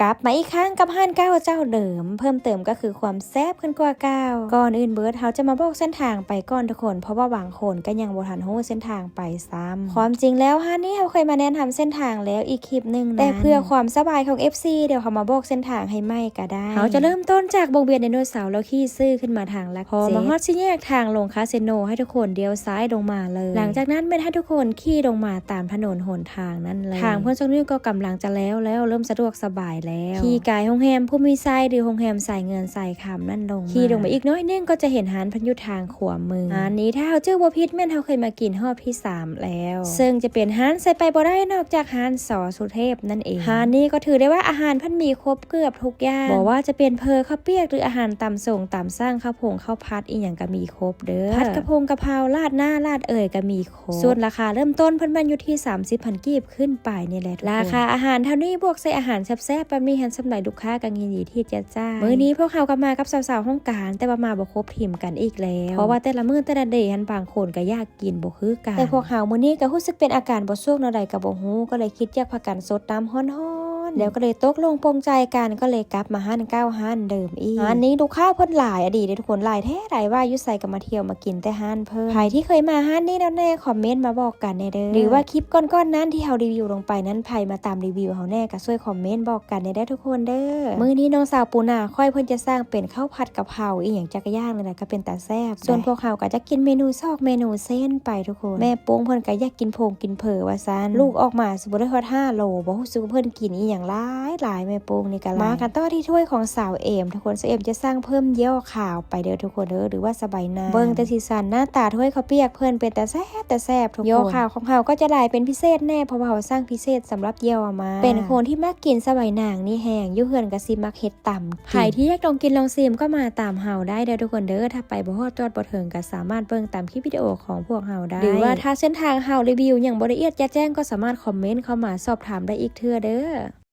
ກັບມາອີກຄັ້ງກັບຮ້ານເກົ່າເຈົ້າເດີມ ເພີ່ມເຕີມກໍຄືຄວາມແຊບຂຶ້ນກວ່າເກົ່າ. ກ່ອນອື່ນເບີດ ເຮົາຈະມາບອກເສັ້ນທາງໄປກ່ອນທຸກຄົນ ເພາະວ່າບາງຄົນກໍຍັງບໍ່ທັນຮູ້ເສັ້ນທາງໄປຊ້ຳ. ຄວາມຈິງແລ້ວຮ້ານນີ້ເຮົາເຄີຍມາແນະນຳເສັ້ນທາງແລ້ວອີກຄລິບໜຶ່ງນັ້ນ ແຕ່ເພື່ອຄວາມສະບາຍຂອງເອັຟຊີ ດຽວເຮົາມາບອກເສັ້ນທາງໃຫ້ໃໝ່ກໍໄດ້. ເຮົາຈະເລີ່ມຕົ້ນຈາກວົງວຽນໄດໂນເສົາ ແລ້ວຂີ່ຊື່ຂຶ້ນມາທາງຫຼັກ ພໍມາຮອດສີ່ແຍກທາງລົງຄາສິໂນ ໃຫ້ທຸກຄົນລ້ຽວຊ້າຍລົງມາເລີຍ. ຫຼັງຈາກນັ້ນແມ່ນໃຫ້ທຸກຄົນຂີ່ລົງມາຕາມຖະໜົນຫົນທາງນັ້ນເລີຍ. ທາງເພິ່ນຊ່ວງນີ້ກໍກຳລັງຈະແລ້ວແລ້ວ ເລີ່ມສະດວກສະບາຍແລ້ວ. ຂີ່ກາຍໂຮງແຮມພູມີໄຊ ຫຼື ໂຮງແຮມສາຍເງິນສາຍຄຳນັ້ນລົງມາ. ຂີ່ລົງມາອີກໜ້ອຍໜຶ່ງກໍຈະເຫັນຮ້ານເພິ່ນຢູ່ທາງຂວາມື. ຮ້ານນີ້ຖ້າເຮົາຈື່ບໍ່ຜິດແມ່ນເຮົາເຄີຍມາກິນຮອບທີສາມແລ້ວ ເຊິ່ງຈະເປັນຮ້ານໃສ່ໄປບໍ່ໄດ້ນອກຈາກຮ້ານ ສ ສຸເທບ ນັ້ນເອງ. ຮ້ານນີ້ກໍຖືໄດ້ວ່າອາຫານເພິ່ນມີຄົບເກືອບທຸກຢ່າງ ບໍ່ວ່າຈະເປັນເຝີ ເຂົ້າປຽກ ຫຼື ອາຫານຕຳສົງຕຳສັງ ເຂົ້າຜົງເຂົ້າຜັດ ອີ່ຫຍັງກໍມີຄົບເດີ. ຜັດກະພົງກະເພົາ ລາດໜ້າ ລາດເອີຍ ກໍມີຄົບ. ສ່ວນລາຄາເລີ່ມຕົ້ນເພິ່ນແມ່ນຢູ່ທີ່ສາມສິບພັນກີບຂຶ້ນໄປນີ້ແຫຼະທຸກຄົນ. ລາຄາອາຫານເທົ່ານີ້ບວກໃສ່ອາຫານແຊບໆແບບນີ້ຫັ້ນ ສ່ຳໃດລູກຄ້າກໍຍິນດີທີ່ຈະຈ່າຍ. ມື້ນີ້ພວກເຮົາກໍມາກັບສາວໆຫ້ອງການ ແຕ່ວ່າມາບໍ່ຄົບທີມກັນອີກແລ້ວ ເພາະວ່າແຕ່ລະມື້ແຕ່ລະເດຫັ້ນ ບາງຄົນກໍຢາກ ກິນບໍ່ຄືກັນ. ແຕ່ພວກເຮົາມື້ນີ້ກໍຮູ້ສຶກເປັນອາການບໍ່ສຸກແນວໃດກໍບໍ່ຮູ້ ກໍເລີຍຄິດຢາກພາກັນສົດນ້ຳຮ້ອນໆ ແລ້ວກໍເລີຍຕົກລົງປົງໃຈກັນ ກໍເລີຍກັບມາຮ້ານເກົ່າຮ້ານເດີມອີກ. ຮ້ານນີ້ລູກຄ້າເພິ່ນຫຼາຍອີ່ຫຼີເດ້ທຸກຄົນ ຫຼາຍແທ້ຫຼາຍວ່າ ຢູ່ໃສກໍມາທ່ຽວມາກິນແຕ່ຮ້ານເພິ່ນ. ໃຜທີ່ເຄີຍມາຮ້ານນີ້ແລ້ວແນ່ ຄອມເມັນມາບອກກັນແດ່ເດີ ຫຼືວ່າຄລິບກ່ອນໆນັ້ນທີ່ເຮົາຣີວິວລົງໄປນັ້ນ ໃຜມາຕາມຣີວິວເຮົາແນ່ ກໍຊ່ວຍຄອມເມັນບອກກັນແດ່ເດີທຸກຄົນເດີ. ມື້ນີ້ນ້ອງສາວປູນາຂ້ອຍເພິ່ນຈະສັ່ງເປັນເຂົ້າຜັດກະເພົາ ອີ່ຫຍັງຈັກຢ່າງນີ້ແຫຼະ ກໍເປັນຕາແຊບ. ສ່ວນພວກເຮົາກໍຈະກິນເມນູຊອກເມນູເສັ້ນໄປທຸກຄົນ. ແມ່ປຸ້ງເພິ່ນກໍຢາກກິນຜົງກິນເຜີວ່າຊັ້ນ ລູກອອກມາຊິບໍ່ໄດ້ຮອດຫ້າໂລ ບໍ່ຮູ້ສຶກວ່າເພິ່ນກິນອີ່ຫຍັງຫຼາຍໆ ແມ່ປຸ້ງນີ້ກໍຫຼາຍ. ມາກັນຕໍ່ທີ່ຖ້ວຍຂອງສາວເອມທຸກຄົນ. ສາວເອມຈະສັ່ງເພີ່ມເຍົ້ວຂາວໄປເດີທຸກຄົນເດີ ຫຼືວ່າສະໄບນາງ. ເບິ່ງແຕ່ສີສັນໜ້າຕາຖ້ວຍເຂົ້າປຽກເພິ່ນເປັນຕາແຊບ ແຕ່ແຊບທຸກຄົນ. ເຍົ້ວຂາວຂອງເຮົາກໍຈະຫຼາຍເປັນພິເສດແນ່ ເພາະວ່າເຮົາສັ່ງພິເສດສຳລັບເຍົ້ວມາ. ເປັນຄົນທີ່ມັກກິນສະໄບນາງນີ້ແຮງ ຢູ່ເຮືອນກໍຊິມັກເຮັດຕຳກິນ. ໃຜທີ່ຢາກລອງກິນລອງຊີມກໍມາຕາມເຮົາໄດ້ເດີທຸກຄົນເດີ. ຖ້າໄປບໍ່ຮອດຈອດບໍ່ເຖິງກໍສາມາດເບິ່ງຕາມຄລິບວິດີໂອຂອງພວກເຮົາໄດ້ ຫຼືວ່າຖ້າເສັ້ນທາງເຮົາຣີວິວຍັງບໍ່ລະອຽດຈະແຈ້ງ ກໍສາມາດຄອມເມັນເຂົ້າມາສອບຖາມໄດ້ອີກເທື່ອເດີ.